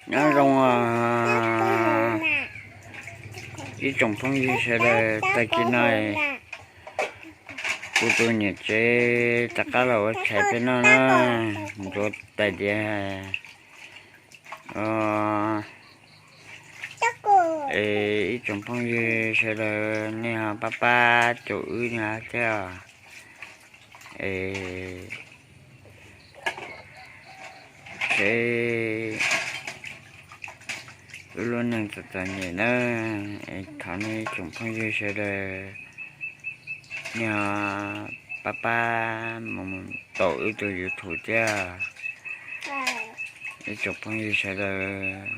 Nyob zoo ib tsoom phooj ywg sawv daws, tag kis no kuv tus niam tsev rov qab los ua tshais peb noj na, ntxuav tais diav. Ib tsoom phooj ywg sawv daws nej ho pab pab caum wb thiab os. Es seb wb lub neej txom txom nyem na, es thov nej ib tsoom phooj ywg sawv daws nej ho pab pab mus tau wb tus YouTube thiab. Ib tsoom phooj ywg sawv daws,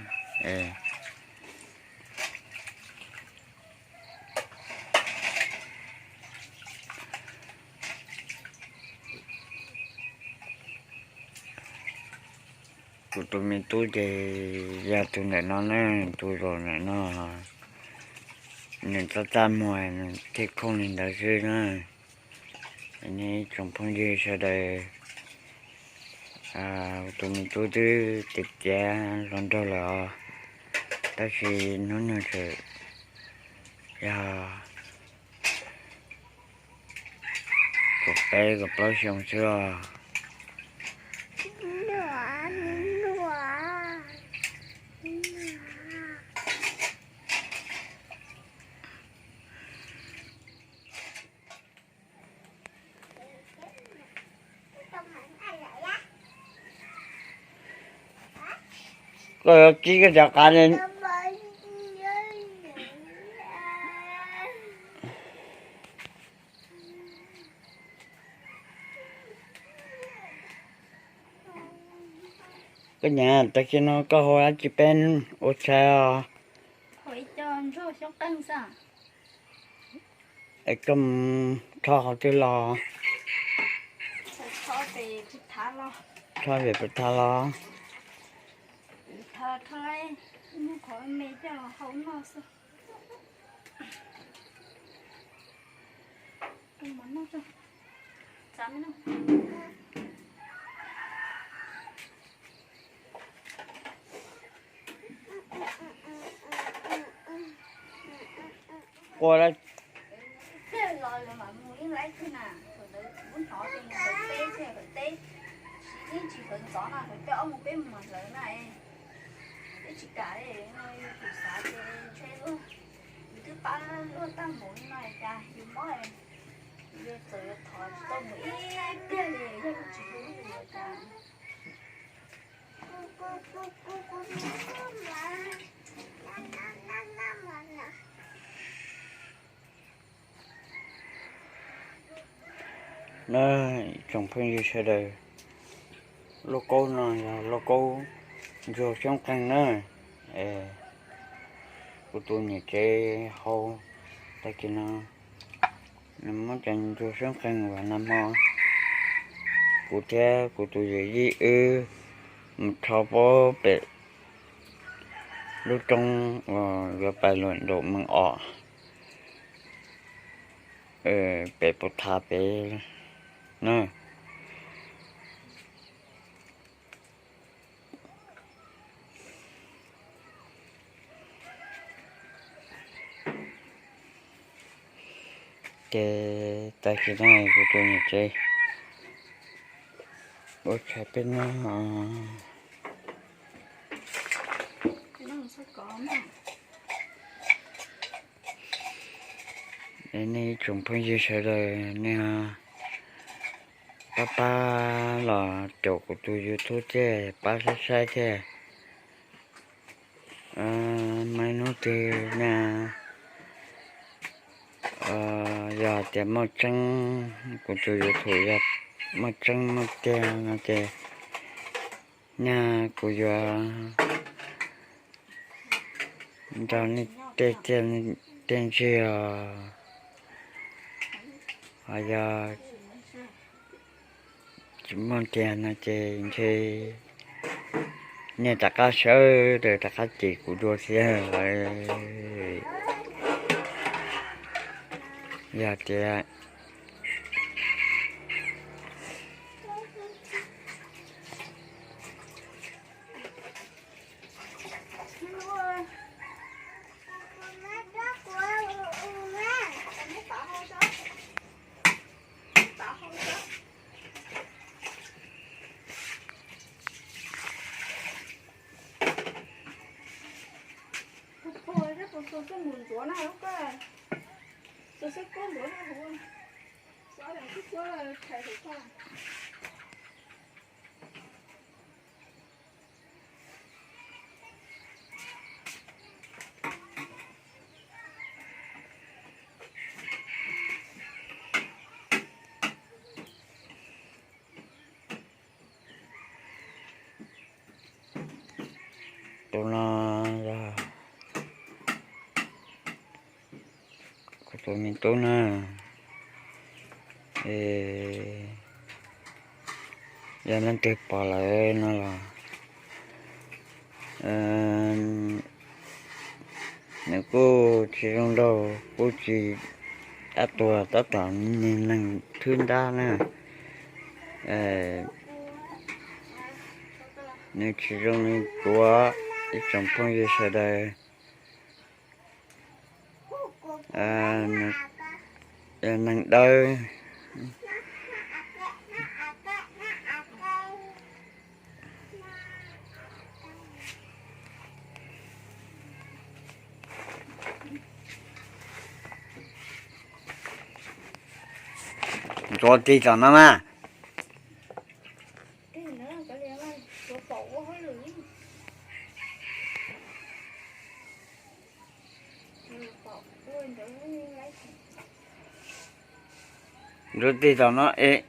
kuv tus me tub ces yog tus ntawm no na, tus zaum ntawm no, nws txaj txaj muag nws thiaj khooj li ntawd xwb na. Nej ib tsoom phooj ywg sawv daws, kuv tus me tub twb tiav tiav hluas nraug lawm os, tab sis hnub nws tseem yog kaum peb kaum plaub xyoo xwb os. Koj yuav kib koj cov qav li. Koj niam, tag kis no koj hau dab tsi peb ua tshais os? Es koj mus rho qhov twg los? Rho pem pus thav los? Ua los lawv mam mus ib lab kawg na, thaum ntawd kuv hnov tias nkawd teb thiab nkawd teb, tsis teb tsis hlawv ntxov no nkawd coj ob mus peb mus hlawv na. Twb tsis kam li, yus xav tias ntshe luag, yus twb pab luag tag mus li no cas yus mob, yus txawm yuav thov tsis tau mus ib pliag li, yog lub tsis hlub yus li cas. Na, tsoom phooj ywg sawv daws, lauj kaub no yog lauj kaub ntsuag xyoob qeeg na. Kuv tus niam tsev hau, tag kis no nws muab cov ntsuag xyoob qeeg uas nag hmo kuv thiab kuv tus yawm yij wb mus rho puag pem lub roob uas yuav pais luam nraum mees os, pem pus thav pem na. Ces tag kis no kuv tus niam tsev ua tshais peb noj. Nej ib tsoom phooj ywg sawv daws, nej pab pab los caum kuv tus YouTube thiab, pab saib saib thiab. Muaj ib hnub twg na, yog tias muaj tseeb, kuv tus YouTube yog muaj tseeb muaj tiag no ces nyaj kuv yuav nrog nej tej txiaj tej ntsig os. Ho yog tsis muaj tiag no ces ntshe nej rov qab sawv daws rov qab cem kuv dua thiab lawm. Yog tias Tus xwb mus ntxuav na, lub koj, tus xwb koj ntxuav na, tus xwb koj thais tus koj. Tus no yog kuv tus me tub na, es yog leej twg pom lawm no los nws kuj tsis zoo nraug, kuj tsis dab tuag, tab tom niag neeg thwb ntab na. Nws tsis zoo li kuv ib tsoom phooj ywg sawv daws. Neeg dawb. Ntxuav tig tom no mas. Ntxuav tig tom no es.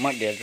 Muab diav.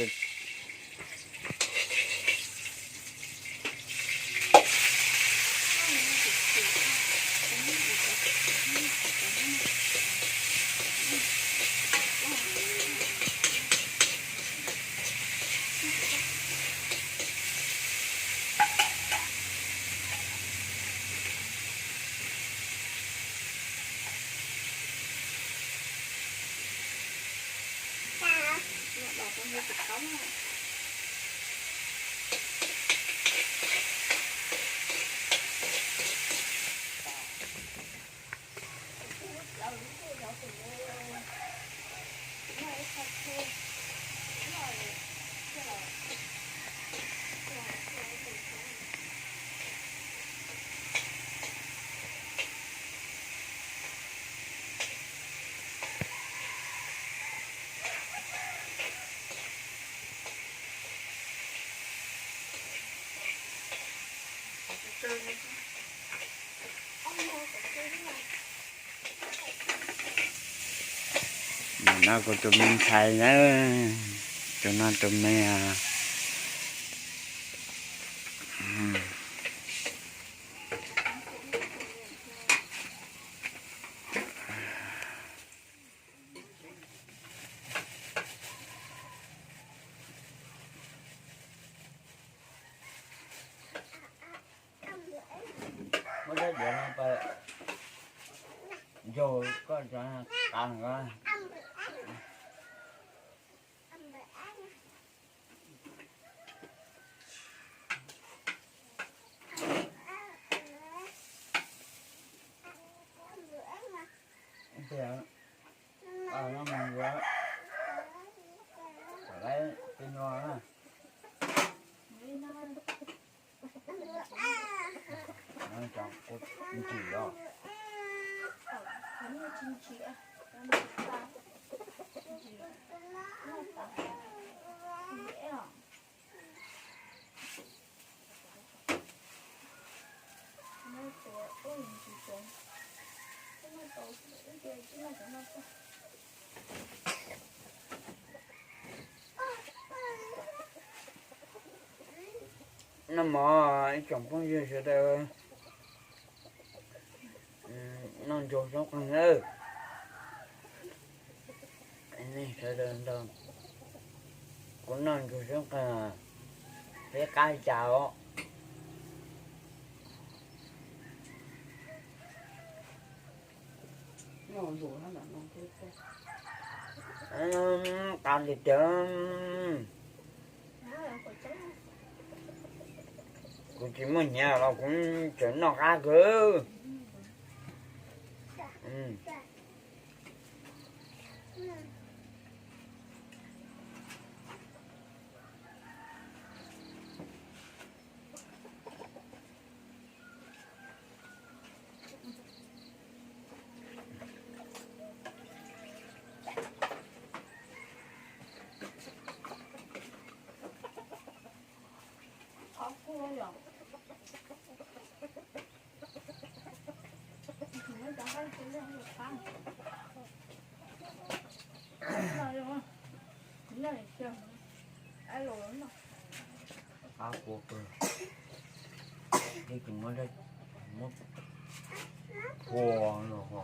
Nim no kuv tus me ntxhais na, tus no tus me. Muab rab diav no pas ncaug koj qav ko. Tias, no mus yuav, kom lawv peb no na. Ntsim os. Noj mov ib tsoom phooj ywg sawv daws, noj ntsuag xyoob qeeg nawb. Nej sawv daws nrog kuv noj ntsuag xyoob qeeg, peb qab cas os. Qab tiag tiag. Kuv tsis muaj hnyav los kuv tseem noj qab kawg. Qab kua kawg, ib tug muab, muab kua no ho.